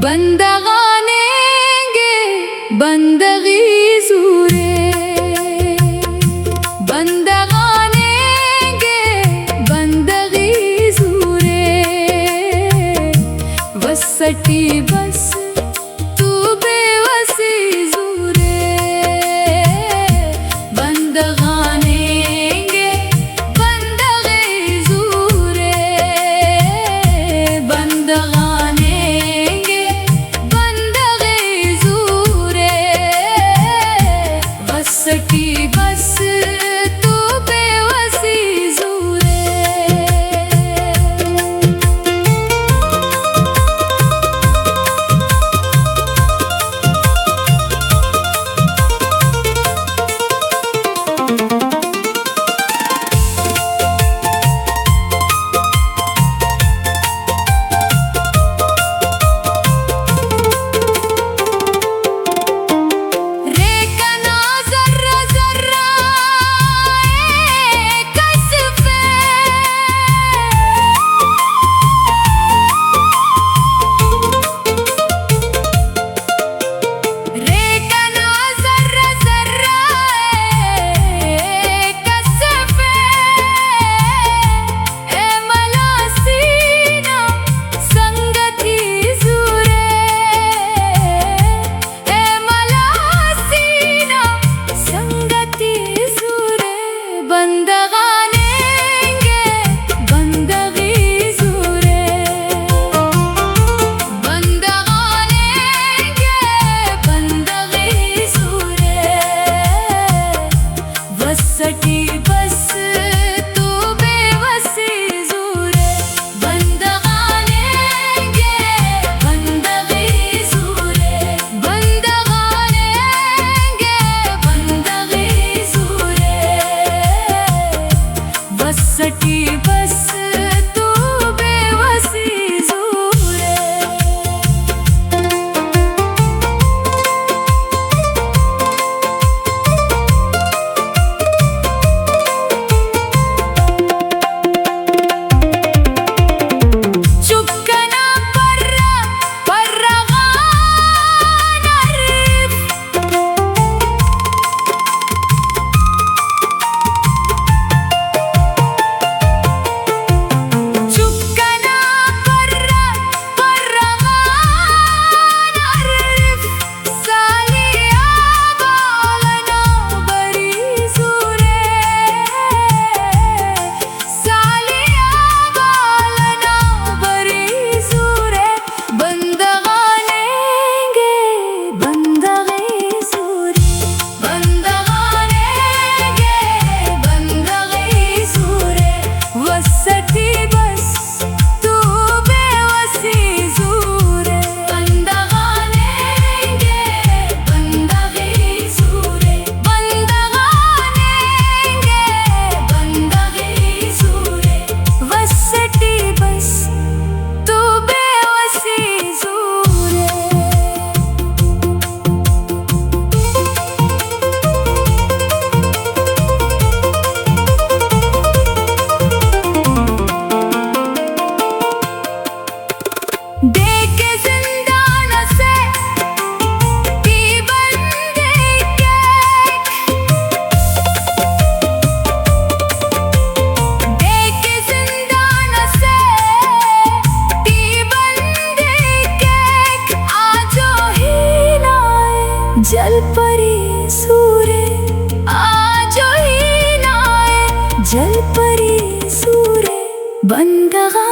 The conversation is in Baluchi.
بندغانیں گے بندغی زورے، بندغانیں گے بندغی زورے، وسٹی بس تو بے وسی زورے، بندغانیں گے بندغی زورے، بندغانیں گے بندغی زورے، وسٹی بس تو بے وسی زورے۔ ریکنا زر زر ءِ کسفے، ریکنا زر زر ءِ کسفے، اے ملا سینہ سنگتی زورے، اے ملا سینہ سنگتی زورے، بندغانیں گے بندغی زورے، بندغانیں گے بندغی زورے، وسٹی بس تو بے وسی زورے، بندغانیں گے بندغی زورے، بندغانیں گے بندغی زورے، وسٹی بس تو بے وسی زورے۔ چکنا پرہ پرغان حریف، چکنا پرہ پرغان حریف، سالیا بالنا بری زورے، سالیا بالنا بری زورے، بندغانیں گے بندغی زورے، بندغانیں گے بندغی زورے، وسٹی بس تو بے وسی زورے، بندغانیں گے بندغی زورے، بندغانیں گے بندغی زورے، وسٹی بس تو بے وسی زورے۔ دے کہ زندان سے تی بندی کیک، دے کہ زندان سے تی بندی کیک، آجو ہینائے جل پری زورے، آجو ہینائے جل پری زورے، بندغا